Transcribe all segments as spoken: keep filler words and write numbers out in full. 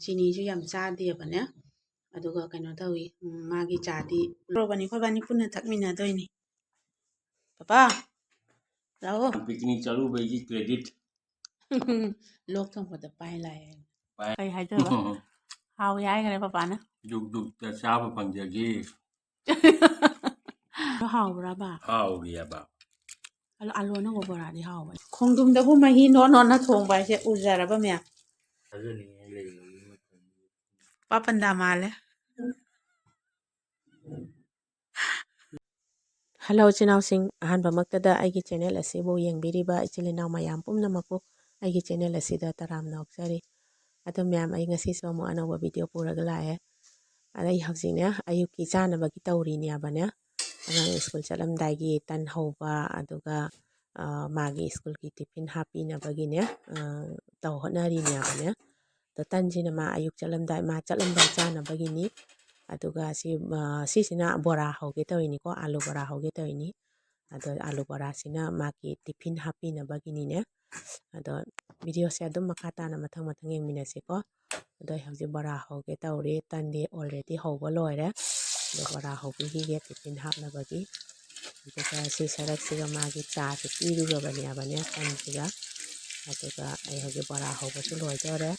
ꯆꯤꯅꯤꯁꯨ ꯌꯥꯝ ꯆꯥꯗꯦꯕꯅꯦ꯫ ꯑꯗꯨꯒ ꯀꯩꯅꯣ ꯇꯧꯏ, ꯎꯝ, ꯃꯥꯒꯤ ꯆꯥꯗꯤ ꯂꯧꯔꯕꯅꯤ, ꯑꯩꯈꯣꯏꯕꯥꯅꯤ ꯄꯨꯟꯅ ꯊꯛꯃꯤꯟꯅꯗꯣꯏꯅꯤ꯫ ꯄꯄꯥ, ꯂꯥꯛꯑꯣ꯫ Picnic ꯆꯠꯂꯨꯕꯒꯤ credit꯫ ꯂꯣꯛ ꯊꯨꯡꯕꯗ ꯄꯥꯏ ꯂꯥꯛꯑꯦ꯫ ꯄꯥꯏ꯫ ꯀꯩ ꯍꯥꯏꯗꯣꯏꯕ? ꯍꯥꯎꯏ ꯍꯥꯏꯈ꯭ꯔꯦ ꯄꯄꯥꯅ꯫ ꯗꯨꯛ ꯗꯨꯛꯇ ꯆꯥꯕ ꯐꯪꯖꯒꯦ꯫ ꯑꯗꯣ ꯍꯥꯎꯕ꯭ꯔꯕ? ꯍꯥꯎꯔꯤꯑꯕ꯫ ꯑꯂꯨ, ꯑꯂꯨ ꯑꯅꯧꯕ ꯕꯣꯔꯥꯗꯤ ꯍꯥꯎꯕꯅꯦ꯫ ꯈꯣꯡꯗ꯭ꯔꯨꯝꯗꯕꯨ ꯃꯍꯤ ꯅꯣꯟ ꯅꯣꯟꯅ ꯊꯣꯡꯕ ꯍꯥꯏꯁꯦ ꯎꯖꯔꯕ ꯃꯌꯥꯝ? ꯑꯗꯨꯅꯤ ꯂꯩꯔꯤꯕ ꯃꯇꯝꯗꯤ꯫ ꯄꯥꯄꯟꯗꯥ ꯃꯥꯜꯂꯦ꯫ Hello ꯏꯆꯤꯟ ꯏꯅꯥꯎꯁꯤꯡ, ꯑꯍꯥꯟꯕꯃꯛꯇꯗ ꯑꯩꯒꯤ channel ꯑꯁꯤꯕꯨ ꯌꯦꯡꯕꯤꯔꯤꯕ ꯏꯆꯤꯜ ꯏꯅꯥꯎ ꯃꯌꯥꯝ ꯄꯨꯝꯅꯃꯛꯄꯨ ꯑꯩꯒꯤ channel ꯑꯁꯤꯗ ꯇꯔꯥꯝꯅ ꯑꯣꯛꯆꯔꯤ꯫ ꯑꯗꯣ ꯃꯌꯥꯝ, ꯑꯩ ꯉꯁꯤꯁꯨ ꯑꯃꯨꯛ ꯑꯅꯧꯕ video ꯄꯨꯔꯒ ꯂꯥꯛꯑꯦ꯫ ꯑꯗ ꯑꯩ ꯍꯧꯖꯤꯛꯅꯦ ꯑꯌꯨꯛꯀꯤ ꯆꯥꯅꯕꯒꯤ ꯇꯧꯔꯤꯅꯦꯕꯅꯦ꯫ ꯑꯉꯥꯡ school ꯆꯠꯂꯝꯗꯥꯏꯒꯤ ꯇꯟ ꯍꯧꯕ, ꯑꯗꯨꯒ, ꯑ, ꯃꯥꯒꯤ schoolꯒꯤ tiffin ꯍꯥꯞꯄꯤꯅꯕꯒꯤꯅꯦ, ꯑ, ꯇꯧ ꯍꯣꯠꯅꯔꯤꯅꯦꯕꯅꯦ꯫ ꯑꯗꯣ ꯇꯟꯁꯤꯅ ꯃꯥ ꯑꯌꯨꯛ ꯆꯠꯂꯝꯗꯥꯏ, ꯃꯥ ꯆꯠꯂꯝꯗꯥꯏ ꯆꯥꯅꯕꯒꯤꯅꯤ꯫ ꯑꯗꯨꯒ ꯁꯤ, ꯑ, ꯁꯤꯁꯤꯅ ꯕꯣꯔꯥ ꯍꯧꯒꯦ ꯇꯧꯔꯤꯅꯤꯀꯣ, ꯑꯥꯂꯨ ꯕꯣꯔꯥ ꯍꯧꯒꯦ ꯇꯧꯔꯤꯅꯤ꯫ ꯑꯗꯣ ꯑꯥꯂꯨ ꯕꯣꯔꯥꯁꯤꯅ ꯃꯥꯒꯤ tiffin ꯍꯥꯞꯄꯤꯅꯕꯒꯤꯅꯤꯅꯦ꯫ ꯑꯗꯣ videoꯁꯦ ꯑꯗꯨꯝ ꯃꯈꯥ ꯇꯥꯅ ꯃꯊꯪ ꯃꯊꯪ ꯌꯦꯡꯃꯤꯟꯅꯁꯤꯀꯣ꯫ ꯑꯗꯣ ꯑꯩ ꯍꯧꯖꯤꯛ ꯕꯣꯔꯥ ꯍꯧꯒꯦ ꯇꯧꯔꯤ꯫ ꯇꯟꯗꯤ already ꯍꯧꯕ ꯂꯣꯏꯔꯦ꯫ ꯑꯗꯣ ꯕꯣꯔꯥ ꯍꯧꯕꯤꯈꯤꯒꯦ tiffin ꯍꯥꯞꯅꯕꯒꯤ꯫ ꯑꯗꯨꯒ ꯁꯤ ꯁꯔꯨꯛꯁꯤꯒ ꯃꯥꯒꯤ ꯆꯥꯁꯦ ꯄꯤꯔꯨꯔꯕꯅꯦꯕꯅꯦ ꯇꯟꯁꯤꯒ꯫ ꯑꯗꯨꯒ ꯑꯩ ꯍꯧꯖꯤꯛ ꯕꯣꯔꯥ ꯍꯧꯕꯁꯨ ꯂꯣꯏꯗꯣꯔꯦ꯫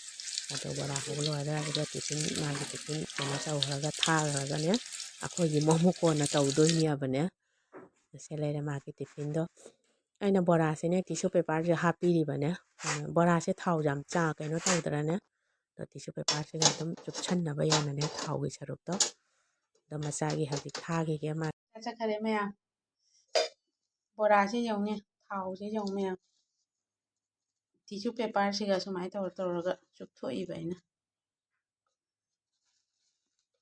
ꯑꯗꯣ ꯕꯣꯔꯥ ꯍꯧꯕ ꯂꯣꯏꯔꯦ꯫ ꯑꯗꯨꯒ tiffin, ꯃꯥꯒꯤ tiffin ꯀꯩꯅꯣ ꯇꯧꯈ꯭ꯔꯒ ꯊꯥꯈ꯭ꯔꯒꯅꯦ, ꯑꯩꯈꯣꯏꯒꯤ ꯑꯃꯨꯛ ꯀꯣꯟꯅ ꯇꯧꯗꯣꯏꯅꯦꯕꯅꯦ꯫ ꯁꯦ ꯂꯩꯔꯦ ꯃꯥꯒꯤ tiffinꯗꯣ꯫ ꯑꯩꯅ ꯕꯣꯔꯥꯁꯤꯅꯦ tissue paperꯁꯦ ꯍꯥꯞꯄꯤꯔꯤꯕꯅꯦ꯫ ꯑꯗꯨꯅ ꯕꯣꯔꯥꯁꯦ ꯊꯥꯎ ꯌꯥꯝ ꯆꯥ-, ꯀꯩꯅꯣ ꯇꯧꯗ꯭ꯔꯅꯦ꯫ ꯑꯗꯣ tissue paperꯁꯤꯒ ꯑꯗꯨꯝ ꯆꯨꯞꯁꯟꯅꯕ ꯌꯥꯅꯅꯦ ꯊꯥꯎꯒꯤ ꯁꯔꯨꯛꯇꯣ꯫ ꯑꯗꯣ ꯃꯆꯥꯒꯤ ꯍꯧꯖꯤꯛ ꯊꯥꯈꯤꯒꯦ ꯃꯥ꯫ ꯆꯠꯈꯔꯦ ꯃꯌꯥꯝ꯫ ꯕꯣꯔꯥꯁꯦ ꯌꯦꯡꯉꯨꯅꯦ, ꯊꯥꯎꯁꯦ ꯌꯦꯡꯉꯨ ꯃꯌꯥꯝ꯫ Tissue paperꯁꯤꯒ ꯁꯨꯃꯥꯏꯅ ꯇꯧꯔ ꯇꯧꯔꯒ ꯆꯨꯞꯊꯣꯛꯏꯕ ꯑꯩꯅ꯫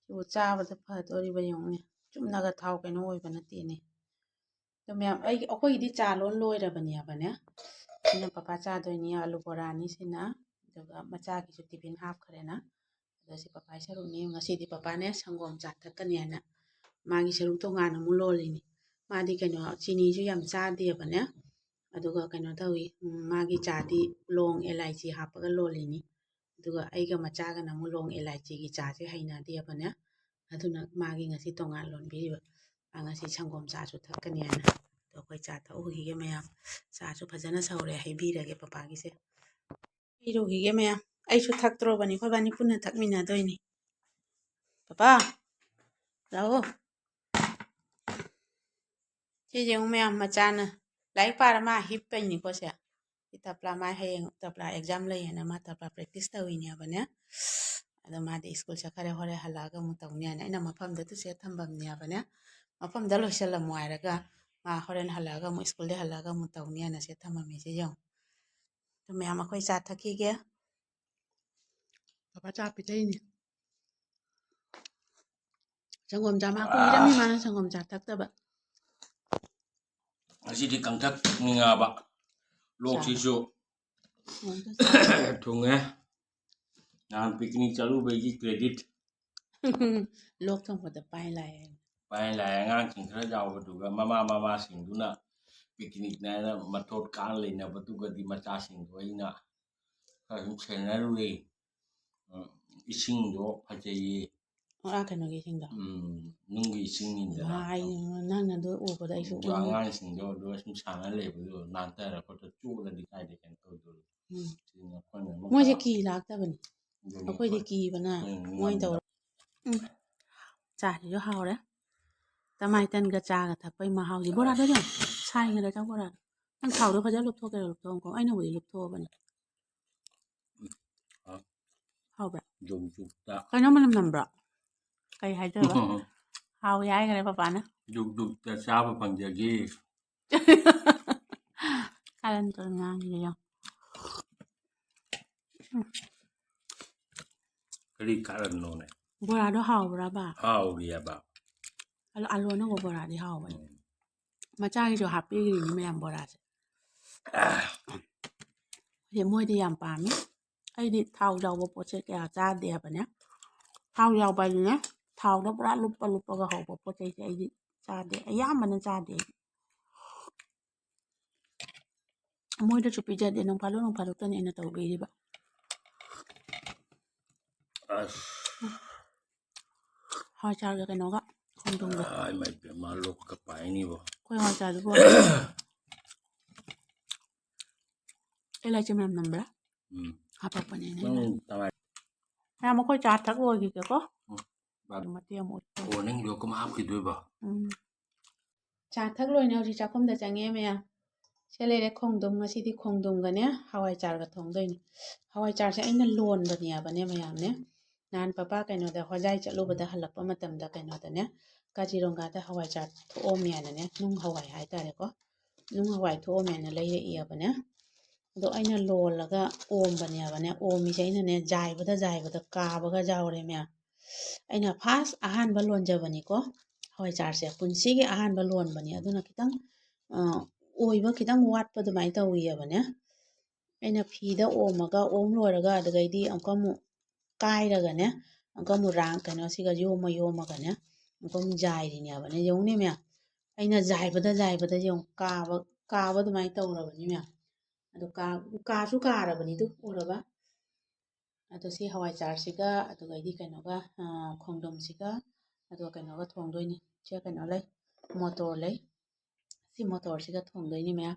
ꯁꯤꯕꯨ ꯆꯥꯕꯗ ꯐꯗꯣꯔꯤꯕ ꯌꯦꯡꯉꯨꯅꯦ꯫ ꯆꯨꯝꯅꯒ ꯊꯥꯎ ꯀꯩꯅꯣ ꯑꯣꯏꯕ ꯅꯠꯇꯦꯅꯦ꯫ ꯑꯗꯣ ꯃꯌꯥꯝ, ꯑꯩ, ꯑꯩꯈꯣꯏꯒꯤꯗꯤ ꯆꯥ ꯂꯣꯟ ꯂꯣꯏꯔꯕꯅꯦꯕꯅꯦ꯫ ꯁꯤꯅ ꯄꯄꯥ ꯆꯥꯗꯣꯏꯅꯤ, ꯑꯥꯂꯨ ꯕꯣꯔꯥꯅꯤ ꯁꯤꯅ꯫ ꯑꯗꯨꯒ ꯃꯆꯥꯒꯤꯁꯨ tiffin ꯍꯥꯞꯈ꯭ꯔꯦꯅ꯫ ꯑꯗꯣ ꯁꯤ ꯄꯄꯥꯒꯤ ꯁꯔꯨꯛꯅꯤ꯫ ꯉꯁꯤꯗꯤ ꯄꯄꯥꯅꯦ ꯁꯪꯒꯣꯝ ꯆꯥ ꯊꯛꯀꯅꯤ ꯍꯥꯏꯅ ꯃꯥꯒꯤ ꯁꯔꯨꯛ ꯇꯣꯉꯥꯟꯅ ꯑꯃꯨꯛ ꯂꯣꯜꯂꯤꯅꯤ꯫ ꯃꯥꯗꯤ ꯀꯩꯅꯣ, ꯆꯤꯅꯤꯁꯨ ꯌꯥꯝ ꯆꯥꯗꯦꯕꯅꯦ꯫ ꯑꯗꯨꯒ ꯀꯩꯅꯣ ꯇꯧꯏ, ꯎꯝ, ꯃꯥꯒꯤ ꯆꯥꯗꯤ ꯂꯣꯡ, ꯑꯦꯂꯥꯏꯆꯤ ꯍꯥꯞꯄꯒ ꯂꯣꯜꯂꯤꯅꯤ꯫ ꯑꯗꯨꯒ ꯑꯩꯒ ꯃꯆꯥꯒꯅ ꯑꯃꯨꯛ ꯂꯣꯡ ꯏꯂꯥꯏꯆꯤꯒꯤ ꯆꯥꯁꯦ ꯍꯩꯅꯗꯦꯕꯅꯦ꯫ ꯑꯗꯨꯅ ꯃꯥꯒꯤ ꯉꯁꯤ ꯇꯣꯉꯥꯟ ꯂꯣꯟꯕꯤꯔꯤꯕ꯫ ꯃꯥ ꯉꯁꯤ ꯁꯪꯒꯣꯝ ꯆꯥꯁꯨ ꯊꯛꯀꯅꯤ ꯍꯥꯏꯅ꯫ ꯑꯗꯣ ꯑꯩꯈꯣꯏ ꯆꯥ ꯊꯛꯎꯈꯤꯒꯦ ꯃꯌꯥꯝ꯫ ꯆꯥꯁꯨ ꯐꯖꯅ ꯁꯧꯔꯦ, ꯍꯩꯕꯤꯔꯒꯦ ꯄꯄꯥꯒꯤꯁꯦ꯫ ꯍꯩꯔꯨꯈꯤꯒꯦ ꯃꯌꯥꯝ꯫ ꯑꯩꯁꯨ ꯊꯛꯇ꯭ꯔꯣꯕꯅꯤ, ꯑꯩꯈꯣꯏꯕꯥꯅꯤ ꯄꯨꯟꯅ ꯊꯛꯃꯤꯟꯅꯗꯣꯏꯅꯤ꯫ ꯄꯄꯥ, ꯂꯥꯛꯑꯣ꯫ ꯁꯤ ꯌꯦꯡꯉꯨ ꯃꯌꯥꯝ, ꯃꯆꯥꯅ ꯂꯥꯏꯔꯤꯛ ꯄꯥꯔ ꯃꯥ ꯍꯤꯞꯄꯩꯅꯤꯀꯣ ꯁꯦ꯫ ꯁꯤ ꯇꯞꯂꯥ ꯃꯥ ꯍꯌꯦꯡ ꯇꯞꯂꯥ ꯑꯦꯛꯖꯥꯝ ꯂꯩꯌꯦꯅ ꯃꯥ ꯇꯞꯂꯥ ꯄ꯭ꯔꯦꯛꯇꯤꯁ ꯇꯧꯔꯤꯅꯦꯕꯅꯦ꯫ ꯑꯗꯣ ꯃꯥꯗꯤ ꯁ꯭ꯀꯨꯜ ꯆꯠꯈ꯭ꯔꯦ, ꯍꯣꯔꯦꯟ ꯍꯜꯂꯛꯑꯒ ꯑꯃꯨꯛ ꯇꯧꯅꯤ ꯍꯥꯏꯅ ꯑꯩꯅ ꯃꯐꯝꯗ ꯇꯨꯁꯦ ꯊꯝꯐꯝꯅꯦꯕꯅꯦ꯫ ꯃꯐꯝꯗ ꯂꯣꯏꯁꯤꯜꯂꯝꯃꯣ ꯍꯥꯏꯔꯒ ꯃꯥ ꯍꯣꯔꯦꯟ ꯍꯜꯂꯛꯑꯒ ꯑꯃꯨꯛ ꯁ꯭ꯀꯨꯜꯗꯩ ꯍꯜꯂꯛꯑꯒ ꯑꯃꯨꯛ ꯇꯧꯅꯤ ꯍꯥꯏꯅ ꯁꯦ ꯊꯝꯃꯝꯃꯤꯁꯦ ꯌꯦꯡꯉꯨ꯫ ꯑꯗꯨ ꯃꯌꯥꯝ ꯑꯩꯈꯣꯏ ꯆꯥ ꯊꯛꯈꯤꯒꯦ꯫ ꯄꯄꯥ ꯆꯥ ꯄꯤꯖꯩꯅꯦ꯫ ꯁꯪꯒꯣꯝ ꯆꯥ ꯃꯥ ꯀꯨꯏꯔꯝꯃꯤ ꯃꯥꯅ ꯁꯪꯒꯣꯝ ꯆꯥ ꯊꯛꯇꯕ꯫ ꯉꯁꯤꯗꯤ ꯀꯪꯊꯛ ꯅꯤꯡꯉꯥꯕ꯫ ꯂꯣꯛꯁꯤꯁꯨ ꯁꯪꯒꯣꯝ ꯊꯛ- ꯊꯨꯡꯉꯦ꯫ ꯅꯍꯥꯟ ꯄꯤꯛꯅꯤꯛ ꯆꯠꯂꯨꯕꯒꯤ ꯀ꯭ꯔꯦꯗꯤꯠ꯫ ꯂꯣꯛ ꯊꯨꯡꯕꯗ ꯄꯥꯏ ꯂꯥꯛꯑꯦ꯫ ꯄꯥꯏ ꯂꯥꯛꯑꯦ꯫ ꯑꯉꯥꯡꯁꯤꯡ ꯈꯔ ꯌꯥꯎꯕꯗꯨꯒ ꯃꯃꯥ ꯃꯃꯥꯁꯤꯡꯗꯨꯅ ꯄꯤꯛꯅꯤꯛꯅꯦꯅ ꯃꯊꯣꯠ ꯀꯥ ꯂꯩꯅꯕꯗꯨꯒꯗꯤ ꯃꯆꯥꯁꯤꯡꯗꯣ ꯑꯩꯅ ꯈꯔ ꯁꯨꯝ ꯁꯦꯟꯅꯔꯨꯔꯦ꯫ ꯎꯝ, ꯏꯁꯤꯡꯗꯣ ꯐꯖꯩꯌꯦ꯫ ꯑꯣ, ꯑꯥ, ꯀꯩꯅꯣꯒꯤ ꯏꯁꯤꯡꯗꯣ? ꯎꯝ, ꯅꯨꯡꯒꯤ ꯏꯁꯤꯡꯅꯤꯗꯅ꯫ ꯃꯥ, ꯑꯩ, ꯅꯪꯅ ꯑꯗꯨ ꯎꯕꯗ ꯑꯩꯁꯨ ꯑꯗꯣ ꯎꯅꯤꯡ- ꯑꯉꯥꯡꯁꯤꯡꯗꯣ ꯑꯗꯨꯒ ꯁꯨꯝ ꯁꯥꯟꯅ ꯂꯩꯕꯗꯣ ꯅꯥꯟꯊꯔ ꯈꯣꯠꯇ ꯆꯣꯠꯂꯗꯤ ꯀꯥꯏꯗ ꯀꯩꯅꯣ ꯇꯧꯗꯣꯔꯤ? ꯎꯝ꯫ ꯁꯤꯅ ꯑꯩꯈꯣꯏꯅ ꯑꯃꯨꯛ ꯃꯣꯏꯁꯦ ꯈꯔ ꯀꯤ ꯂꯥꯛꯇꯕꯅꯤ꯫ ꯑꯗꯨꯅꯤ ꯑꯩꯈꯣꯏꯗꯤ ꯑꯩꯈꯣꯏ ꯀꯤꯕꯅ ꯎꯝ, ꯃꯣꯏꯅ ꯇꯧꯔ-, ꯎꯝ꯫ ꯆꯥꯁꯤꯁꯨ ꯍꯥꯎꯔꯦ꯫ ꯇꯃꯥꯏ ꯇꯟꯒ ꯆꯥꯒ ꯊꯛꯄꯩ ꯃꯍꯥꯎꯁꯤ꯫ ꯕꯣꯔꯥꯗꯣ ꯌꯦꯡꯉꯣ꯫ ꯁꯥꯏꯉꯩꯗ ꯆꯥꯎ ꯕꯣꯔꯥꯗꯣ꯫ ꯅꯪ ꯊꯥꯎꯗꯣ ꯐꯖꯅ ꯂꯨꯞꯊꯣꯛꯀꯦꯔꯥ ꯂꯨꯞꯊꯣꯛꯑꯣꯀꯣ꯫ ꯑꯩꯅꯕꯨꯗꯤ ꯂꯨꯞꯊꯣꯛꯑꯕꯅꯤ꯫ ꯍꯥꯎꯕ꯭ꯔꯥ? ꯖꯨꯛ ꯖꯨꯛꯇ꯫ ꯀꯩꯅꯣ ꯃꯅꯝ ꯅꯝꯕ꯭ꯔꯣ? ꯀꯩ ꯍꯥꯏꯗꯣꯏꯕ? ꯍꯥꯎꯋꯤ ꯍꯥꯏꯈ꯭ꯔꯦ ꯄꯄꯥꯅ꯫ ꯖꯨꯛ ꯖꯨꯛꯇ ꯆꯥꯕ ꯐꯪꯖꯒꯦ꯫ ꯀꯥꯔꯟ ꯇꯨꯔꯟ ꯉꯥꯡꯉꯤꯗꯣ ꯌꯦꯡꯉꯣ꯫ ꯎꯝ꯫ ꯀꯔꯤ ꯀꯥꯔꯟꯅꯣꯅꯦ? ꯕꯣꯔꯥꯗꯣ ꯍꯥꯎꯕ꯭ꯔꯕ? ꯍꯥꯎꯔꯤꯑꯕ꯫ ꯑꯗꯣ ꯑꯂꯨ ꯑꯅꯧꯕ ꯕꯣꯔꯥꯗꯤ ꯍꯥꯎꯕꯅꯦ꯫ ꯎꯝ꯫ ꯃꯆꯥꯒꯤꯁꯨ ꯍꯥꯞꯄꯤꯔꯤꯅꯤ ꯃꯌꯥꯝ ꯕꯣꯔꯥꯁꯦ꯫ ꯑꯗꯩ ꯃꯣꯏꯗꯤ ꯌꯥꯝ ꯄꯥꯝꯃꯤ꯫ ꯑꯩꯗꯤ ꯊꯥꯎ ꯌꯥꯎꯕ ꯄꯣꯠꯁꯦ ꯀꯌꯥ ꯆꯥꯗꯦ ꯍꯥꯏꯕꯅꯦ꯫ ꯊꯥꯎ ꯌꯥꯎꯕ ꯍꯥꯏꯗꯤꯅꯦ, ꯊꯥꯎꯗ ꯄꯨꯔꯥ ꯂꯨꯞꯄ ꯂꯨꯞꯄꯒ ꯍꯧꯕ ꯄꯣꯠ ꯆꯩꯁꯦ ꯑꯩꯗꯤ ꯆꯥꯗꯦ, ꯑꯌꯥꯝꯕꯅ ꯆꯥꯗꯦ ꯑꯩꯗꯤ꯫ ꯃꯣꯏꯗꯁꯨ ꯄꯤꯖꯗꯦ, ꯅꯣꯡ ꯐꯥꯗꯣꯛ ꯅꯣꯡ ꯐꯥꯗꯣꯛꯇꯅꯤ ꯑꯩꯅ ꯇꯧꯕꯤꯔꯤꯕ꯫ ꯑꯁ꯫ ꯍꯋꯥꯏ ꯆꯥꯔꯒ ꯀꯩꯅꯣꯒ ꯈꯣꯡꯗ꯭ꯔꯨꯝꯒ꯫ ꯑꯥꯏ, ꯃꯥꯏ ꯄꯦꯝꯃ, ꯂꯣꯛꯀ ꯄꯥꯏꯅꯤꯕꯣ꯫ ꯑꯩꯈꯣꯏ ꯍꯋꯥꯏ ꯆꯥꯔꯗꯨꯕꯨ꯫ ꯑꯩ ꯂꯥꯏꯆꯦ ꯃꯌꯥꯝ ꯅꯝꯕ꯭ꯔꯥ? ꯎꯝ꯫ ꯍꯥꯄꯛꯄꯅꯦ ꯅꯪ ꯇꯉꯥꯏ꯫ ꯃꯌꯥꯝ ꯑꯩꯈꯣꯏ ꯆꯥ ꯊꯛ ꯂꯣꯏꯈꯤꯒꯦꯀꯣ꯫ ꯎꯝ꯫ ꯑꯗꯨ ꯃꯇꯦꯛ ꯑꯃ ꯎꯠꯀꯦ꯫ ꯑꯣ, ꯅꯪ ꯌꯣꯛꯀ ꯑꯃ ꯍꯥꯞꯈꯤꯗꯣꯏꯕ? ꯎꯝ꯫ ꯆꯥ ꯊꯛ ꯂꯣꯏꯅ ꯍꯧꯖꯤꯛ ꯆꯥꯛꯈꯨꯝꯗ ꯆꯪꯉꯦ ꯃꯌꯥꯝ꯫ ꯁꯦ ꯂꯩꯔꯦ ꯈꯣꯡꯗ꯭ꯔꯨꯝ, ꯉꯁꯤꯗꯤ ꯈꯣꯡꯗ꯭ꯔꯨꯝꯒꯅꯦ ꯍꯋꯥꯏ ꯆꯥꯔꯒ ꯊꯣꯡꯗꯣꯏꯅꯦ꯫ ꯍꯋꯥꯏ ꯆꯥꯔꯁꯦ ꯑꯩꯅ ꯂꯣꯟꯕꯅꯦꯕꯅꯦ ꯃꯌꯥꯝꯅꯦ꯫ ꯅꯍꯥꯟ ꯄꯄꯥ ꯀꯩꯅꯣꯗ ꯍꯣꯖꯥꯏ ꯆꯠꯂꯨꯕꯗ ꯍꯜꯂꯛꯄ ꯃꯇꯝꯗ ꯀꯩꯅꯣꯗꯅꯦ, ꯀꯥꯖꯤꯔꯣꯡꯒꯥꯗ ꯍꯋꯥꯏ ꯆꯥꯔ ꯊꯣꯛꯑꯝꯃꯦꯅꯅꯦ, ꯅꯨꯡ ꯍꯋꯥꯏ ꯍꯥꯏꯇꯥꯔꯦꯀꯣ, ꯅꯨꯡ ꯍꯋꯥꯏ ꯊꯣꯛꯑꯝꯃꯦꯅ ꯂꯩꯔꯛꯏꯑꯕꯅꯦ꯫ ꯑꯗꯣ ꯑꯩꯅ ꯂꯣꯜꯂꯒ ꯑꯣꯝꯕꯅꯦꯕꯅꯦ꯫ ꯑꯣꯝꯃꯤꯁꯦ ꯑꯩꯅꯅꯦ ꯖꯥꯏꯕꯗ ꯖꯥꯏꯕꯗ ꯀꯥꯕꯒ ꯌꯥꯎꯔꯦ ꯃꯌꯥꯝ꯫ ꯑꯩꯅ ꯐꯥꯔꯁ ꯑꯍꯥꯟꯕ ꯂꯣꯟꯖꯕꯅꯤꯀꯣ ꯍꯋꯥꯏ ꯆꯥꯔꯁꯦ꯫ ꯄꯨꯟꯁꯤꯒꯤ ꯑꯍꯥꯟꯕ ꯂꯣꯟꯕꯅꯤ꯫ ꯑꯗꯨꯅ ꯈꯤꯇꯪ, ꯑ, ꯑꯣꯏꯕ ꯈꯤꯇꯪ ꯋꯥꯠꯄ ꯑꯗꯨꯃꯥꯏꯅ ꯇꯧꯋꯤꯑꯕꯅꯦ꯫ ꯑꯩꯅ ꯐꯤꯗ ꯑꯣꯝꯃꯒ, ꯑꯣꯝ ꯂꯣꯏꯔꯒ ꯑꯗꯨꯗꯩꯗꯤ ꯑꯃꯨꯛꯀ ꯑꯃꯨꯛ ꯀꯥꯏꯔꯒꯅꯦ, ꯑꯃꯨꯛꯀ ꯑꯃꯨꯛ ꯔꯥꯡ ꯀꯩꯅꯣꯁꯤꯒ ꯌꯣꯝꯃ ꯌꯣꯝꯃꯒꯅꯦ, ꯑꯃꯨꯛꯀ ꯑꯃꯨꯛ ꯖꯥꯏꯔꯤꯅꯦꯕꯅꯦ꯫ ꯌꯦꯡꯉꯨꯅꯦ ꯃꯌꯥꯝ, ꯑꯩꯅ ꯖꯥꯏꯕꯗ ꯖꯥꯏꯕꯗ ꯌꯦꯡꯉꯨ, ꯀꯥꯕ, ꯀꯥꯕ ꯑꯗꯨꯃꯥꯏꯅ ꯇꯧꯔꯕꯅꯤ ꯃꯌꯥꯝ꯫ ꯑꯗꯣ ꯀꯥ-, ꯀꯥꯁꯨ ꯀꯥꯔꯕꯅꯤꯗꯨ ꯎꯔꯕ? ꯑꯗꯣ ꯁꯤ ꯍꯋꯥꯏ ꯆꯥꯔꯁꯤꯒ, ꯑꯗꯨꯒꯩꯗꯤ ꯀꯩꯅꯣꯒ, ꯑ, ꯈꯣꯡꯗ꯭ꯔꯨꯝꯁꯤꯒ, ꯑꯗꯨꯒ ꯀꯩꯅꯣꯒ ꯊꯣꯡꯗꯣꯏꯅꯤ꯫ ꯁꯤ ꯀꯩꯅꯣ ꯂꯩ, ꯃꯣꯇꯣꯔ ꯂꯩ꯫ ꯁꯤ ꯃꯣꯇꯣꯔꯁꯤꯒ ꯊꯣꯡꯗꯣꯏꯅꯤ ꯃꯌꯥꯝ꯫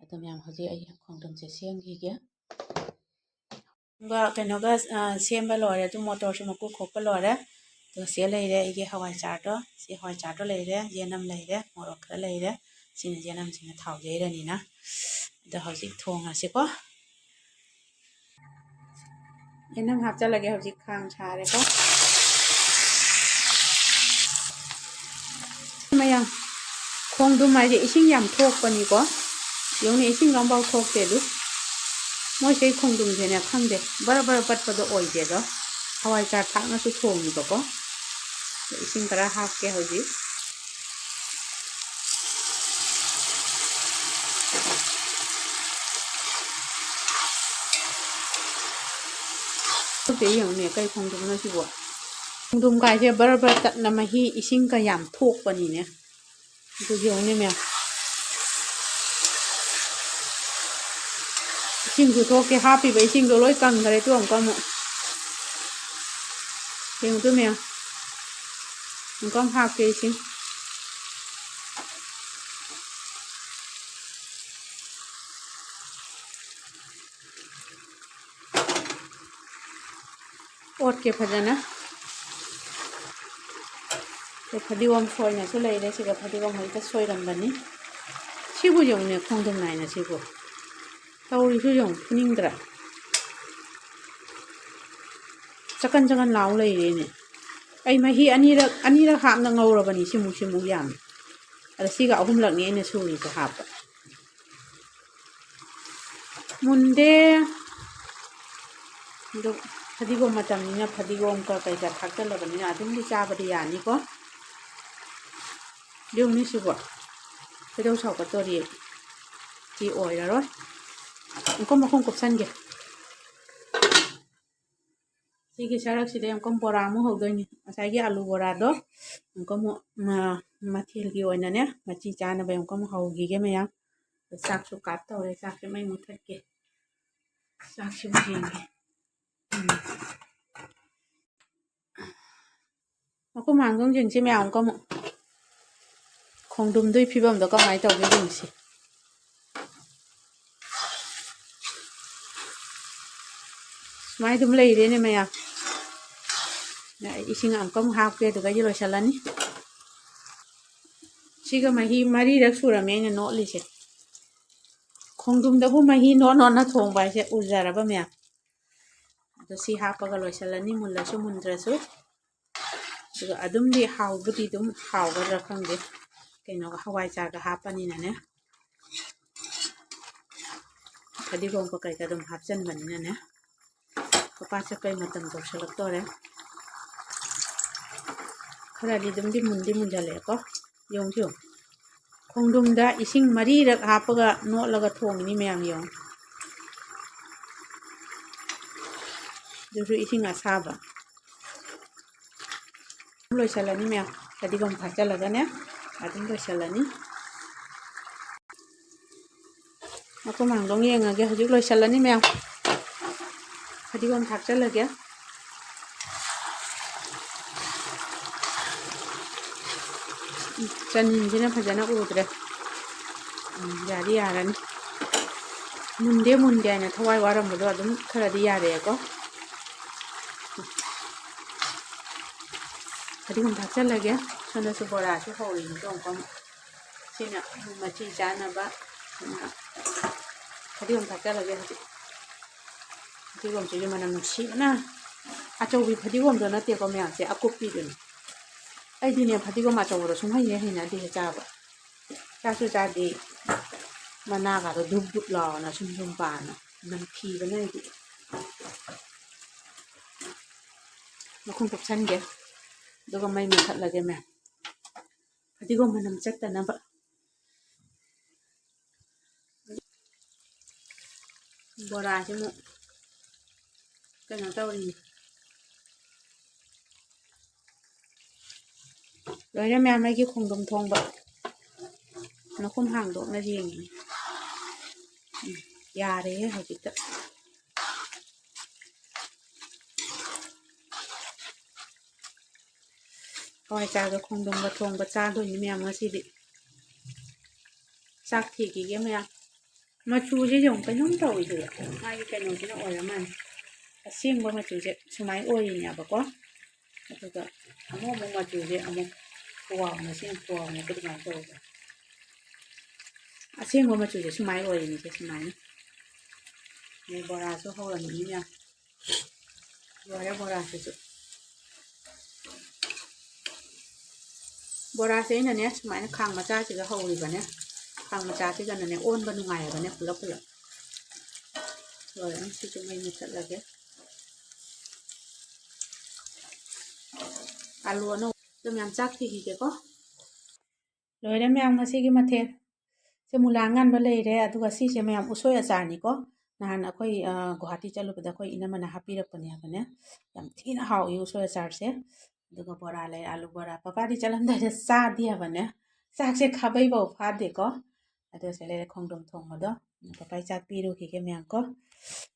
ꯑꯗꯣ ꯃꯌꯥꯝ, ꯍꯧꯖꯤꯛ ꯑꯩ ꯈꯣꯡꯗ꯭ꯔꯨꯝꯁꯦ ꯁꯦꯝꯈꯤꯒꯦ꯫ ꯑꯗꯨꯒ ꯀꯩꯅꯣꯒ, ꯑ, ꯁꯦꯝꯕ ꯂꯣꯏꯔꯦ꯫ ꯑꯗꯨ ꯃꯣꯇꯣꯔꯁꯨ ꯃꯀꯨ ꯈꯣꯛꯄ ꯂꯣꯏꯔꯦ꯫ ꯑꯗꯨꯒ ꯁꯤ ꯂꯩꯔꯦ ꯑꯩꯒꯤ ꯍꯋꯥꯏ ꯆꯥꯔꯗꯣ꯫ ꯁꯤ ꯍꯋꯥꯏ ꯆꯥꯔꯗꯣ ꯂꯩꯔꯦ, ꯌꯦꯅꯝ ꯂꯩꯔꯦ, ꯃꯣꯔꯣꯛ ꯈꯔ ꯂꯩꯔꯦ꯫ ꯁꯤꯅ ꯌꯦꯅꯝꯁꯤꯅ ꯊꯥꯎ ꯌꯩꯔꯅꯤꯅ꯫ ꯑꯗꯣ ꯍꯧꯖꯤꯛ ꯊꯣꯡꯉꯁꯤꯀꯣ꯫ ꯌꯦꯅꯝ ꯍꯥꯞꯆꯜꯂꯒꯦ꯫ ꯍꯧꯖꯤꯛ ꯈꯥꯡ ꯁꯥꯔꯦꯀꯣ꯫ ꯃꯌꯥꯝ, ꯈꯣꯡꯗ꯭ꯔꯨꯝ ꯍꯥꯏꯁꯦ ꯏꯁꯤꯡ ꯌꯥꯝ ꯊꯣꯛꯄꯅꯤꯀꯣ꯫ ꯌꯦꯡꯉꯨꯅꯦ, ꯏꯁꯤꯡ ꯑꯝꯐꯥꯎ ꯊꯣꯛꯇꯦ ꯑꯗꯨ꯫ ꯃꯣꯏꯁꯦ ꯈꯣꯡꯗ꯭ꯔꯨꯝꯁꯦꯅꯦ, ꯈꯪꯗꯦ, ꯕꯔ ꯕꯔ ꯄꯠꯄꯗꯣ ꯑꯣꯏꯗꯦ ꯑꯗꯣ꯫ ꯍꯋꯥꯏ ꯆꯥꯔ ꯊꯥꯛꯅꯁꯨ ꯊꯣꯡꯉꯤꯕꯀꯣ꯫ ꯑꯗꯣ ꯏꯁꯤꯡ ꯈꯔ ꯍꯥꯞꯀꯦ ꯍꯧꯖꯤꯛ꯫ ꯇꯨ ꯌꯦꯡꯉꯨꯅꯦ, ꯀꯩ ꯈꯣꯡꯗ꯭ꯔꯨꯝꯅꯣ ꯁꯤꯕꯣ? ꯈꯣꯡꯗ꯭ꯔꯨꯝ ꯀꯥꯏꯁꯦ ꯕꯔ ꯕꯔ ꯇꯠꯅ ꯃꯍꯤ ꯏꯁꯤꯡꯒ ꯌꯥꯝ ꯊꯣꯛꯄꯅꯤꯅꯦ꯫ ꯑꯗꯨ ꯌꯦꯡꯉꯨꯅꯦ ꯃꯌꯥꯝ꯫ ꯏꯁꯤꯡꯁꯨ ꯊꯣꯛꯇꯦ, ꯍꯥꯞꯄꯤꯕ ꯏꯁꯤꯡꯗꯣ ꯂꯣꯏ ꯀꯪꯈ꯭ꯔꯦ꯫ ꯇꯨ ꯑꯃꯨꯛꯀ ꯑꯃꯨꯛ꯫ ꯌꯦꯡꯉꯨꯗꯣ ꯃꯌꯥꯝ꯫ ꯏꯪꯀꯝ ꯍꯥꯞꯀꯦ ꯏꯁꯤꯡ꯫ ꯑꯣꯠꯀꯦ ꯐꯖꯅ꯫ ꯁꯦ, ꯐꯗꯤꯒꯣꯝ ꯁꯣꯏꯅꯁꯨ ꯂꯩꯔꯦ꯫ ꯁꯤꯒ ꯐꯗꯤꯒꯣꯝ ꯍꯦꯛꯇ ꯁꯣꯏꯔꯝꯕꯅꯤ꯫ ꯁꯤꯕꯨ ꯌꯦꯡꯉꯨꯅꯦ, ꯈꯣꯡꯗ꯭ꯔꯨꯝ ꯅꯥꯏꯅ ꯁꯤꯕꯨ꯫ ꯇꯧꯔꯤꯁꯨ ꯌꯦꯡꯉꯨ, ꯐꯨꯅꯤꯡꯗ꯭ꯔꯥ? ꯆꯀꯟ ꯆꯀꯟ ꯂꯥꯎ ꯂꯩꯔꯦꯅꯦ꯫ ꯑꯩ ꯃꯍꯤ ꯑꯅꯤꯔꯛ, ꯑꯅꯤꯔꯛ ꯍꯥꯞꯅ ꯉꯧꯔꯕꯅꯤ, ꯁꯤꯃꯨꯛ, ꯁꯤꯃꯨꯛ ꯌꯥꯝꯃꯤ꯫ ꯑꯗ ꯁꯤꯒ ꯑꯍꯨꯝꯂꯛꯅꯤ ꯑꯩꯅ ꯁꯨꯔꯤꯁꯦ ꯍꯥꯞꯄ꯫ ꯃꯨꯟꯗꯦ꯫ ꯑꯗꯨ ꯐꯗꯤꯒꯣꯝ ꯃꯇꯝꯅꯤꯅ ꯐꯗꯤꯒꯣꯝꯒ ꯀꯩꯀꯥ ꯊꯥꯛꯆꯜꯂꯕꯅꯤꯅ ꯑꯗꯨꯝꯗꯤ ꯆꯥꯕꯗꯤ ꯌꯥꯅꯤꯀꯣ꯫ ꯌꯦꯡꯉꯨꯅꯦ ꯁꯤꯕꯣ꯫ ꯈꯣꯏꯗꯧ ꯁꯥꯎꯒꯠꯇꯣꯔꯤ꯫ ꯁꯤ ꯑꯣꯏꯔꯔꯣꯏ꯫ ꯑꯃꯨꯛꯀ ꯃꯈꯨꯝ ꯀꯨꯞꯁꯟꯒꯦ꯫ ꯁꯤꯒꯤ ꯁꯔꯛꯁꯤꯗ ꯑꯃꯨꯛꯀ ꯕꯣꯔꯥ ꯑꯃꯨꯛ ꯍꯧꯗꯣꯏꯅꯤ꯫ ꯉꯁꯥꯏꯒꯤ ꯑꯂꯨ ꯕꯣꯔꯥꯗꯣ ꯑꯃꯨꯛꯀ ꯑꯃꯨꯛ ꯃ-, ꯃꯊꯦꯜꯒꯤ ꯑꯣꯏꯅꯅꯦ, ꯃꯆꯤ ꯆꯥꯅꯕ ꯑꯃꯨꯛꯀ ꯑꯃꯨꯛ ꯍꯧꯈꯤꯒꯦ ꯃꯌꯥꯝ꯫ ꯆꯥꯛꯁꯨ ꯀꯥꯞ ꯇꯧꯔꯦ꯫ ꯆꯥꯛꯁꯦ ꯃꯩ ꯃꯨꯊꯠꯀꯦ꯫ ꯆꯥꯛꯁꯤꯕꯨ ꯌꯦꯡꯒꯦ꯫ ꯎꯝ꯫ ꯃꯈꯨꯝ ꯍꯥꯡꯗꯣꯡꯁꯤꯡꯁꯤ ꯃꯌꯥꯝ ꯑꯃꯨꯛꯀ ꯑꯃꯨꯛ ꯈꯣꯡꯗ꯭ꯔꯨꯝꯗꯨꯒꯤ ꯐꯤꯕꯝꯗꯣ ꯀꯃꯥꯏꯅ ꯇꯧꯒꯦ ꯌꯦꯡꯁꯤ꯫ ꯁꯨꯃꯥꯏꯅ ꯑꯗꯨꯝ ꯂꯩꯔꯦꯅꯦ ꯃꯌꯥꯝ꯫ ꯏꯁꯤꯡ ꯑꯃꯨꯛꯀ ꯑꯃꯨꯛ ꯍꯥꯞꯀꯦ, ꯑꯗꯨꯒ ꯑꯩꯗꯤ ꯂꯣꯏꯁꯤꯜꯂꯅꯤ꯫ ꯁꯤꯒ ꯃꯍꯤ ꯃꯔꯤꯔꯛ ꯁꯨꯔꯝꯃꯦ ꯑꯩꯅ ꯅꯣꯠꯂꯤꯁꯦ꯫ ꯈꯣꯡꯗ꯭ꯔꯨꯝꯗꯕꯨ ꯃꯍꯤ ꯅꯣꯠ ꯅꯣꯠꯅ ꯊꯣꯡꯕ ꯍꯥꯏꯁꯦ ꯎꯖꯔꯕ ꯃꯌꯥꯝ꯫ ꯑꯗꯣ ꯁꯤ ꯍꯥꯞꯄꯒ ꯂꯣꯏꯁꯤꯜꯂꯅꯤ, ꯃꯨꯜꯂꯁꯨ ꯃꯨꯟꯗ꯭ꯔꯁꯨ꯫ ꯑꯗꯨꯒ ꯑꯗꯨꯝꯗꯤ ꯍꯥꯎꯕꯨꯗꯤ ꯑꯗꯨꯝ ꯍꯥꯎꯒꯗ꯭ꯔꯥ ꯈꯪꯗꯦ꯫ ꯀꯩꯅꯣꯒ, ꯍꯋꯥꯏꯖꯥꯔꯒ ꯍꯥꯞꯄꯅꯤꯅꯅꯦ꯫ ꯐꯗꯤꯒꯣꯝꯒ ꯀꯩꯀꯥ ꯑꯗꯨꯝ ꯍꯥꯞꯆꯟꯕꯅꯤꯅꯅꯦ꯫ ꯃꯄꯥ ꯆꯠꯄꯩ ꯃꯇꯝ ꯌꯧꯁꯜꯂꯛꯇꯣꯔꯦ꯫ ꯈꯔꯗꯤ ꯑꯗꯨꯝꯗꯤ ꯃꯨꯟꯗꯤ ꯃꯨꯟꯖꯜꯂꯛꯑꯦꯀꯣ꯫ ꯌꯦꯡꯉꯨ, ꯌꯦꯡꯉꯨ꯫ ꯈꯣꯡꯗ꯭ꯔꯨꯝꯗ ꯏꯁꯤꯡ ꯃꯔꯤꯔꯛ ꯍꯥꯞꯄꯒ ꯅꯣꯠꯂꯒ ꯊꯣꯡꯉꯤꯅꯤ ꯃꯌꯥꯝ, ꯌꯦꯡꯉꯨ꯫ ꯑꯗꯨꯁꯨ ꯏꯁꯤꯡ ꯑꯁꯥꯕ꯫ ꯂꯣꯏꯁꯤꯜꯂꯅꯤ ꯃꯌꯥꯝ, ꯐꯗꯤꯒꯣꯝ ꯊꯥꯛꯆꯜꯂꯒꯅꯦ ꯑꯗꯨꯝ ꯂꯣꯏꯁꯤꯜꯂꯅꯤ꯫ ꯃꯈꯨꯝ ꯍꯥꯡꯗꯣꯡ ꯌꯦꯡꯉꯒꯦ꯫ ꯍꯧꯖꯤꯛ ꯂꯣꯏꯁꯤꯜꯂꯅꯤ ꯃꯌꯥꯝ꯫ ꯐꯗꯤꯒꯣꯝ ꯊꯥꯛꯆꯜꯂꯒꯦ꯫ ꯆꯅꯤꯡꯁꯤꯅ ꯐꯖꯅ ꯎꯗ꯭ꯔꯦ꯫ ꯎꯝ, ꯌꯥꯗꯤ ꯌꯥꯔꯅꯤ꯫ ꯃꯨꯟꯗꯦ ꯃꯨꯟꯗꯦ ꯍꯥꯏꯅ ꯊꯋꯥꯏ ꯋꯥꯔꯝꯕꯗꯣ ꯑꯗꯨꯝ ꯈꯔꯗꯤ ꯌꯥꯔꯛꯑꯦꯀꯣ꯫ ꯐꯗꯤꯒꯣꯝ ꯊꯥꯛꯆꯜꯂꯒꯦ꯫ ꯁꯣꯝꯗꯁꯨ ꯕꯣꯔꯥꯁꯨ ꯍꯧꯔꯤꯅꯤ ꯇꯣꯡ ꯇꯣꯡ꯫ ꯁꯤꯅ ꯃꯆꯤ ꯆꯥꯅꯕ꯫ ꯁꯤꯅ ꯐꯗꯤꯒꯣꯝ ꯊꯥꯛꯆꯜꯂꯒꯦ ꯍꯧꯖꯤꯛ꯫ ꯐꯗꯤꯒꯣꯝꯁꯤꯁꯨ ꯃꯅꯝ ꯅꯨꯡꯁꯤꯕꯅ꯫ ꯑꯆꯧꯕꯤ ꯐꯗꯤꯒꯣꯝꯗꯣ ꯅꯠꯇꯦꯀꯣ ꯃꯌꯥꯝꯁꯦ, ꯑꯀꯨꯞꯄꯤꯗꯨꯅꯤ꯫ ꯑꯩꯗꯤꯅꯦ ꯐꯗꯤꯒꯣꯝ ꯑꯆꯧꯕꯗꯣ ꯁꯨꯡꯍꯩ ꯍꯦꯛ ꯍꯩꯅꯗꯦ ꯆꯥꯕ꯫ ꯆꯥꯁꯨ ꯆꯥꯗꯦ꯫ ꯃꯅꯥꯒꯗꯣ ꯙꯨꯞ ꯙꯨꯞ ꯂꯥꯎꯅ ꯁꯨꯝ ꯁꯨꯝ ꯄꯥꯅ ꯅꯝꯊꯤꯕꯅ ꯑꯩꯗꯤ꯫ ꯃꯈꯨꯝ ꯀꯨꯞꯁꯟꯒꯦ꯫ ꯑꯗꯨꯒ ꯃꯩ ꯃꯨꯊꯠꯂꯒꯦ ꯃꯌꯥꯝ꯫ ꯐꯗꯤꯒꯣꯝ ꯃꯅꯝ ꯆꯠꯇꯅꯕ꯫ ꯕꯣꯔꯥꯁꯤꯃꯨꯛ ꯀꯩꯅꯣ ꯇꯧꯔꯤꯅꯤ꯫ ꯂꯣꯏꯔꯦ ꯃꯌꯥꯝ ꯑꯩꯒꯤ ꯈꯣꯡꯗ꯭ꯔꯨꯝ ꯊꯣꯡꯕ꯫ ꯃꯈꯨꯝ ꯍꯥꯡꯗꯣꯛꯅ ꯌꯦꯡꯉꯤ꯫ ꯎꯝ, ꯌꯥꯔꯦꯍꯦ ꯍꯧꯖꯤꯛꯇ꯫ ꯍꯋꯥꯏꯖꯥꯔꯒ ꯈꯣꯡꯗ꯭ꯔꯨꯝꯒ ꯊꯣꯡꯕ ꯆꯥꯗꯣꯏꯅꯤ ꯃꯌꯥꯝ ꯉꯁꯤꯗꯤ꯫ ꯆꯥꯛ ꯊꯤꯈꯤꯒꯦ ꯃꯌꯥꯝ꯫ ꯃꯆꯨꯁꯦ ꯌꯦꯡꯉꯨ, ꯀꯩꯅꯣꯝ ꯇꯧꯋꯤꯗꯨꯗ꯫ ꯃꯥꯒꯤ ꯀꯩꯅꯣꯁꯤꯅ ꯑꯣꯏꯔ ꯃꯥꯜꯂꯦ꯫ ꯑꯁꯦꯡꯕ ꯃꯆꯨꯁꯦ ꯁꯨꯃꯥꯏꯅ ꯑꯣꯏꯔꯤꯅꯦꯕꯀꯣ꯫ ꯑꯗꯨꯒ ꯑꯃꯨꯛ ꯑꯃꯨꯛ ꯃꯆꯨꯁꯦ ꯑꯃꯨꯛ ꯄꯨꯋꯥꯎꯅ ꯁꯤꯅ ꯄꯨꯋꯥꯎꯅ ꯑꯗꯨꯃꯥꯏꯅ ꯇꯧꯋꯦꯕ꯫ ꯑꯁꯦꯡꯕ ꯃꯆꯨꯁꯦ ꯁꯨꯃꯥꯏꯅ ꯑꯣꯏꯔꯤꯅꯤꯁꯦ ꯁꯨꯃꯥꯏꯅ꯫ ꯑꯗꯩ ꯕꯣꯔꯥꯁꯨ ꯍꯧꯔꯝꯃꯤꯅꯤ ꯃꯌꯥꯝ꯫ ꯂꯣꯏꯔꯦ ꯕꯣꯔꯥꯁꯤꯁꯨ꯫ ꯕꯣꯔꯥꯁꯦ ꯑꯩꯅꯅꯦ ꯁꯨꯃꯥꯏꯅ ꯈꯥꯡ ꯃꯆꯥꯁꯤꯒ ꯍꯧꯔꯤꯕꯅꯦ꯫ ꯈꯥꯡ ꯃꯆꯥꯁꯤꯒꯅꯅꯦ ꯑꯣꯟꯕ ꯅꯨꯡꯉꯥꯏꯌꯦꯕꯅꯦ ꯄꯨꯂꯞ ꯄꯨꯂꯞ꯫ ꯂꯣꯏꯔꯦ, ꯁꯤꯁꯨ ꯃꯩ ꯃꯨꯊꯠꯂꯒꯦ꯫ ꯑꯂꯨ ꯑꯅꯧꯕ ꯑꯗꯨꯝ ꯌꯥꯝ ꯆꯥꯛ ꯊꯤꯈꯤꯒꯦꯀꯣ꯫ ꯂꯣꯏꯔꯦ ꯃꯌꯥꯝ ꯉꯁꯤꯒꯤ ꯃꯊꯦꯜ꯫ ꯁꯦ ꯃꯨꯂꯥ ꯑꯉꯥꯟꯕ ꯂꯩꯔꯦ, ꯑꯗꯨꯒ ꯁꯤꯁꯦ ꯃꯌꯥꯝ ꯎꯁꯣꯏ ꯑꯆꯥꯔꯅꯤꯀꯣ꯫ ꯅꯍꯥꯟ ꯑꯩꯈꯣꯏ, ꯑ, ꯒꯨꯋꯥꯍꯥꯇꯤ ꯆꯠꯂꯨꯕꯗ ꯑꯩꯈꯣꯏ ꯏꯅꯝꯃꯅ ꯍꯥꯞꯄꯤꯔꯛꯄꯅꯦ ꯍꯥꯏꯕꯅꯦ꯫ ꯌꯥꯝ ꯊꯤꯅ ꯍꯥꯎꯏ ꯎꯁꯣꯏ ꯑꯆꯥꯔꯁꯦ꯫ ꯑꯗꯨꯒ ꯕꯣꯔꯥ ꯂꯩꯔꯦ, ꯑꯥꯂꯨ ꯕꯣꯔꯥ꯫ ꯄꯄꯥꯗꯤ ꯆꯠꯂꯝꯗꯥꯏꯗ ꯆꯥꯗꯦ ꯍꯥꯏꯕꯅꯦ꯫ ꯆꯥꯛꯁꯦ ꯈꯥꯕꯩꯐꯥꯎ ꯐꯥꯗꯦꯀꯣ꯫ ꯑꯗꯨꯒ ꯁꯤ ꯂꯩꯔꯦ ꯈꯣꯡꯗ꯭ꯔꯨꯝ ꯊꯣꯡꯕꯗꯣ꯫ ꯄꯄꯥ ꯆꯥꯛ ꯄꯤꯔꯨꯈꯤꯒꯦ ꯃꯌꯥꯝ ꯀꯣ꯫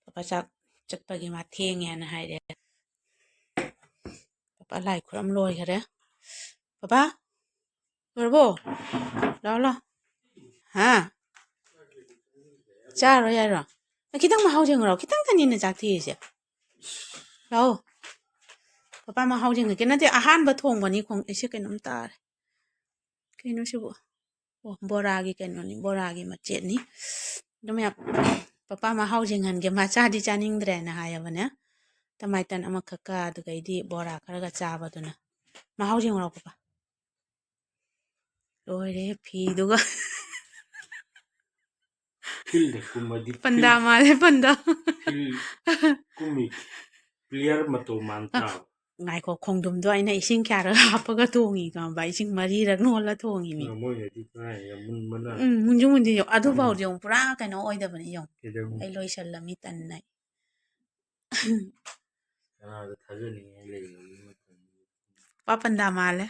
ꯄꯄꯥ ꯆꯥꯛ ꯆꯠꯄꯒꯤ ꯃꯥ ꯊꯦꯡꯉꯦꯅ ꯍꯥꯏꯔꯦ꯫ ꯄꯄꯥ ꯂꯥꯏ ꯈꯨꯔꯝ ꯂꯣꯏꯈꯔꯦ꯫ ꯄꯄꯥ? ꯂꯣꯏꯔꯕꯣ? ꯂꯥꯛꯑꯣ, ꯂꯥꯛꯑꯣ꯫ ꯍꯥ? ꯆꯥꯔꯣ ꯌꯥꯔꯣ? ꯅꯪ ꯈꯤꯇꯪ ꯃꯍꯥꯎ ꯌꯦꯡꯉꯨꯔꯣ꯫ ꯈꯤꯇꯪ ꯈꯛꯅꯤꯅ ꯆꯥꯛ ꯊꯤꯔꯤꯁꯦ꯫ ꯂꯥꯛꯑꯣ꯫ ꯄꯄꯥ ꯃꯍꯥꯎ ꯌꯦꯡꯉꯛꯀꯦ꯫ ꯅꯠꯇꯦ, ꯑꯍꯥꯟꯕ ꯊꯣꯡꯕꯅꯤ꯫ ꯈꯣꯡ-, ꯑꯩꯁꯦ ꯀꯩꯅꯣꯝ ꯇꯥꯔꯦ꯫ ꯀꯩꯅꯣ ꯁꯤꯕꯨ? ꯑꯣ, ꯕꯣꯔꯥꯒꯤ ꯀꯩꯅꯣꯅꯤ, ꯕꯣꯔꯥꯒꯤ ꯃꯆꯦꯠꯅꯤ꯫ ꯑꯗꯨ ꯃꯌꯥꯝ, ꯄꯄꯥ ꯃꯍꯥꯎ ꯌꯦꯡꯍꯟꯒꯦ, ꯃꯥ ꯆꯥꯗꯤ ꯆꯥꯅꯤꯡꯗ꯭ꯔꯦꯅ ꯍꯥꯏꯌꯦꯕꯅꯦ꯫ ꯇꯃꯥꯏꯇꯟ ꯑꯃꯈꯛꯀ ꯑꯗꯨꯒꯩꯗꯤ ꯕꯣꯔꯥ ꯈꯔꯒ ꯆꯥꯕꯗꯨꯅ꯫ ꯃꯍꯥꯎ ꯌꯦꯡꯉꯨꯔꯣ ꯄꯄꯥ꯫ ꯂꯣꯏꯔꯦ ꯐꯤꯗꯨꯒ꯫ ꯐꯤꯜꯗ ꯀꯨꯝꯃꯗꯤ ꯄꯟꯗꯥ ꯐꯤꯜ-, ꯃꯥꯜꯂꯦ, ꯄꯟꯗꯥ꯫ ꯐꯤꯜ ꯀꯨꯝꯃꯤ ꯄ꯭ꯂꯦꯌꯔ ꯃꯇꯧ ꯃꯥꯟ ꯑ, ꯇꯥꯕ꯫ ꯉꯥꯏꯈꯣ, ꯈꯣꯡꯗ꯭ꯔꯨꯝꯗꯣ ꯑꯩꯅ ꯏꯁꯤꯡ ꯀꯌꯥꯔꯛ ꯍꯥꯞꯄꯒ ꯊꯣꯡꯉꯤ ꯈꯪꯕ? ꯏꯁꯤꯡ ꯃꯔꯤꯔꯛ ꯅꯣꯜꯂ ꯊꯣꯡꯉꯤꯅꯤ꯫ ꯑ, ꯃꯣꯏꯅꯗꯤ ꯀꯥꯏ ꯌꯥꯝ ꯃꯨꯟꯕꯅ꯫ ꯎꯝ, ꯃꯨꯟꯁꯨ ꯃꯨꯟꯗꯦ꯫ ꯑꯗꯨꯐꯥꯎꯗꯤ ꯎꯝ꯫ ꯑꯃꯨꯛ ꯄꯨꯔꯥ ꯀꯩꯅꯣ ꯑꯣꯏꯗꯕꯅꯤ ꯌꯦꯡꯉꯨ꯫ ꯀꯩꯗꯧꯅꯤ? ꯑꯩ ꯂꯣꯏꯁꯜꯂꯝꯃꯤ ꯇꯟꯅ ꯑꯩ꯫ ꯀꯅꯥꯗ ꯊꯥꯖꯅꯤꯡꯉꯥꯏ ꯂꯩꯔꯤꯅꯣ ꯃꯇꯝꯗ? ꯄꯥꯄꯟꯗꯥ ꯃꯥꯜꯂꯦ꯫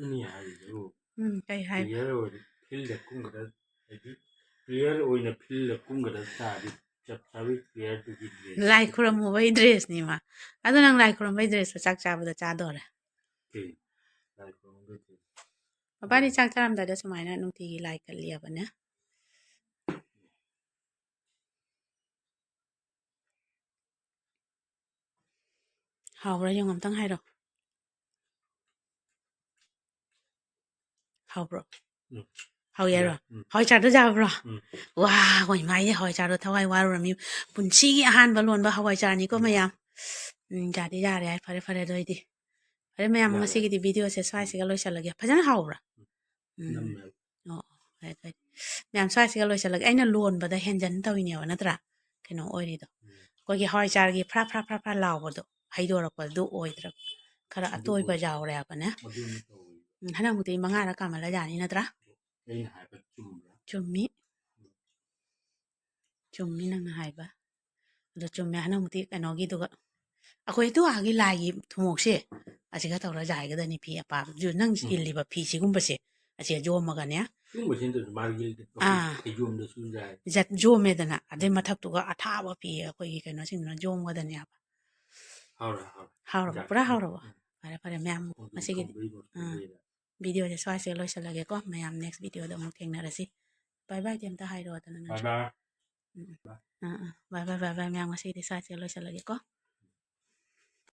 ꯃꯤ ꯍꯥꯏꯔꯤꯗꯨ ꯎꯝ, ꯀꯩ ꯍꯥꯏꯕ? ꯄ꯭ꯂꯦꯌꯔ ꯑꯣꯏꯅ ꯐꯤꯜꯗ ꯀꯨꯝꯒꯗ-, ꯍꯥꯏꯗꯤ ꯄ꯭ꯂꯦꯌꯔ ꯑꯣꯏꯅ ꯐꯤꯜꯗ ꯀꯨꯝꯒꯗꯕ ꯇꯥꯔꯗꯤ ꯆꯞ ꯆꯥꯕꯤ ꯄ꯭ꯂꯦꯌꯔꯗꯨꯒꯤ ꯗ꯭ꯔꯦꯁ ꯂꯥꯏ ꯈꯨꯔꯨꯝꯃꯨꯕꯩ ꯗ꯭ꯔꯦꯁꯅꯤ ꯃꯥ꯫ ꯑꯗꯣ ꯅꯪ ꯂꯥꯏ ꯈꯨꯔꯨꯝꯕꯩ ꯗ꯭ꯔꯦꯁꯇꯣ ꯆꯥꯛ ꯆꯥꯕꯗ ꯆꯥꯗꯣꯔꯦ꯫ ꯀꯩ? ꯂꯥꯏ ꯈꯨꯔꯨꯝꯕꯩ ꯗ꯭ꯔꯦꯁ꯫ ꯃꯕꯥꯅꯤ ꯆꯥꯛ ꯆꯥꯔꯝꯗꯥꯏꯗ ꯁꯨꯃꯥꯏꯅ ꯅꯨꯡꯇꯤꯒꯤ ꯂꯥꯏ ꯀꯠꯂꯤꯑꯕꯅꯦ꯫ ꯍꯥꯎꯕ꯭ꯔꯥ ꯌꯦꯡꯉꯣ ꯑꯝꯇꯪ ꯍꯥꯏꯔꯣ꯫ ꯍꯥꯎꯕ꯭ꯔꯣ? ꯎꯝ꯫ ꯍꯥꯎ ꯌꯥꯔꯣ? ꯌꯥꯏ꯫ ꯎꯝ꯫ ꯍꯋꯥꯏ ꯆꯥꯔꯗꯣ ꯆꯥꯕ꯭ꯔꯣ? ꯎꯝ꯫ ꯋꯥ, ꯍꯣꯏ ꯃꯥꯏꯅꯦ, ꯍꯋꯥꯏ ꯆꯥꯔꯗꯣ ꯊꯋꯥꯏ ꯋꯥꯔꯨꯔꯝꯃꯤ꯫ ꯄꯨꯟꯁꯤꯒꯤ ꯑꯍꯥꯟꯕ ꯂꯣꯟꯕ ꯍꯋꯥꯏ ꯆꯥꯔꯅꯤꯀꯣ ꯎꯝ꯫ ꯃꯌꯥꯝ꯫ ꯎꯝ, ꯌꯥꯗꯤ ꯌꯥꯔꯦ꯫ ꯐꯔꯦ, ꯐꯔꯦ ꯑꯗꯨ ꯑꯣꯏꯗꯤ꯫ ꯐꯔꯦ ꯃꯌꯥꯝ, ꯌꯥꯔꯦ꯫ ꯉꯁꯤꯒꯤꯗꯤ ꯚꯤꯗꯤꯑꯣꯁꯦ ꯁ꯭ꯋꯥꯏꯁꯤꯒ ꯎꯝ꯫ ꯂꯣꯏꯁꯤꯜꯂꯒꯦ꯫ ꯐꯖꯅ ꯍꯥꯎꯕ꯭ꯔꯥ? ꯎꯝ꯫ ꯅꯝꯃꯦ꯫ ꯑꯣ, ꯑꯣ, ꯐꯔꯦ, ꯐꯔꯦ꯫ ꯃꯌꯥꯝ ꯁ꯭ꯋꯥꯏꯁꯤꯒ ꯂꯣꯏꯁꯤꯜꯂꯒꯦ꯫ ꯑꯩꯅ ꯂꯣꯟꯕꯗ ꯍꯦꯟꯖꯟ ꯇꯧꯔꯤꯅꯦꯕ, ꯅꯠꯇ꯭ꯔꯥ? ꯀꯩꯅꯣ ꯑꯣꯏꯔꯤꯗꯣ꯫ ꯎꯝ꯫ ꯑꯩꯈꯣꯏꯒꯤ ꯍꯋꯥꯏ ꯆꯥꯔꯒꯤ ꯐ꯭ꯔꯥ, ꯐ꯭ꯔꯥ, ꯐ꯭ꯔꯥ, ꯐ꯭ꯔꯥ ꯂꯥꯎꯕꯗꯣ, ꯍꯩꯗꯣꯔꯛꯄꯗꯣ ꯑꯣꯏꯗ꯭ꯔꯕ꯫ ꯈꯔ ꯑꯗꯨ ꯑꯇꯣꯏꯕ ꯑꯣꯏ-, ꯌꯥꯎꯔꯦ ꯍꯥꯏꯕꯅꯦ꯫ ꯑꯗꯨꯅꯤ ꯇꯧꯔꯤꯗꯣ꯫ ꯎꯝ, ꯍꯟꯗꯛꯃꯨꯛꯇꯤ ꯃꯉꯥꯔꯛ ꯀꯥꯃꯜꯂ ꯌꯥꯅꯤ, ꯅꯠꯇ꯭ꯔꯥ? ꯑꯩꯅ ꯍꯥꯏꯕ ꯆꯨꯝꯕ꯭ꯔꯥ? ꯆꯨꯝꯃꯤ꯫ ꯆꯨꯝꯃꯤ ꯅꯪꯅ ꯍꯥꯏꯕ꯫ ꯑꯗꯣ ꯆꯨꯝꯃꯦ, ꯍꯟꯗꯛꯃꯨꯛꯇꯤ ꯀꯩꯅꯣꯒꯤꯗꯨꯒ, ꯑꯩꯈꯣꯏ ꯑꯗꯨ ꯑꯥꯒꯤ ꯂꯥꯏꯒꯤ ꯊꯨꯝꯃꯣꯛꯁꯦ ꯑꯁꯤꯒ ꯇꯧꯔ ꯌꯥꯏꯒꯗꯅꯤ, ꯐꯤ ꯑꯄꯥꯕ꯫ ꯑꯗꯨ ꯅꯪ ꯎꯝ꯫ ꯏꯜꯂꯤꯕ ꯐꯤꯁꯤꯒꯨꯝꯕꯁꯦ ꯑꯁꯤꯒ ꯌꯣꯝꯃꯒꯅꯦ꯫ ꯁꯤꯒꯨꯝꯕꯁꯤ ꯅꯠꯇ꯭ꯔꯁꯨ ꯃꯥꯒꯤ ꯑꯥ꯫ ꯐꯩꯖꯣꯝꯗꯁꯨ ꯌꯥꯏ꯫ ꯖꯠ-, ꯌꯣꯝꯃꯦꯗꯅ, ꯑꯗꯩ ꯎꯝ꯫ ꯃꯊꯛꯇꯨꯒ ꯑꯊꯥꯕ ꯐꯤ ꯑꯩꯈꯣꯏꯒꯤ ꯀꯩꯅꯣꯁꯤꯡꯗꯨꯅ ꯌꯣꯝꯒꯗꯅꯦꯕ꯫ ꯍꯥꯎꯔꯦ, ꯍꯥꯎꯔꯦ꯫ ꯍꯥꯎꯔꯕ? ꯌꯥꯔꯦ꯫ ꯄꯨꯔꯥ ꯎꯝ, ꯍꯥꯎꯔꯕ? ꯎꯝ꯫ ꯐꯔꯦ ꯐꯔꯦ ꯃꯌꯥꯝ, ꯉꯁꯤꯒꯤꯗꯤ ꯑꯥ, videoꯁꯦ ꯁ꯭ꯋꯥꯏꯁꯦ ꯂꯣꯏꯁꯤꯜꯂꯒꯦꯀꯣ꯫ ꯃꯌꯥꯝ next videoꯗ ꯑꯃꯨꯛ ꯊꯦꯡꯅꯔꯁꯤ꯫ Bye bye ꯗꯤ ꯑꯝꯇ ꯍꯥꯏꯔꯣꯗꯅ ꯅꯪꯁꯨ꯫ ꯎꯝ, ꯎꯝ꯫ ꯑꯥ, ꯑꯥ꯫ Bye bye, bye bye ꯃꯌꯥꯝ, ꯉꯁꯤꯒꯤꯗꯤ ꯁ꯭ꯋꯥꯏꯁꯦ ꯂꯣꯏꯁꯤꯜꯂꯒꯦꯀꯣ꯫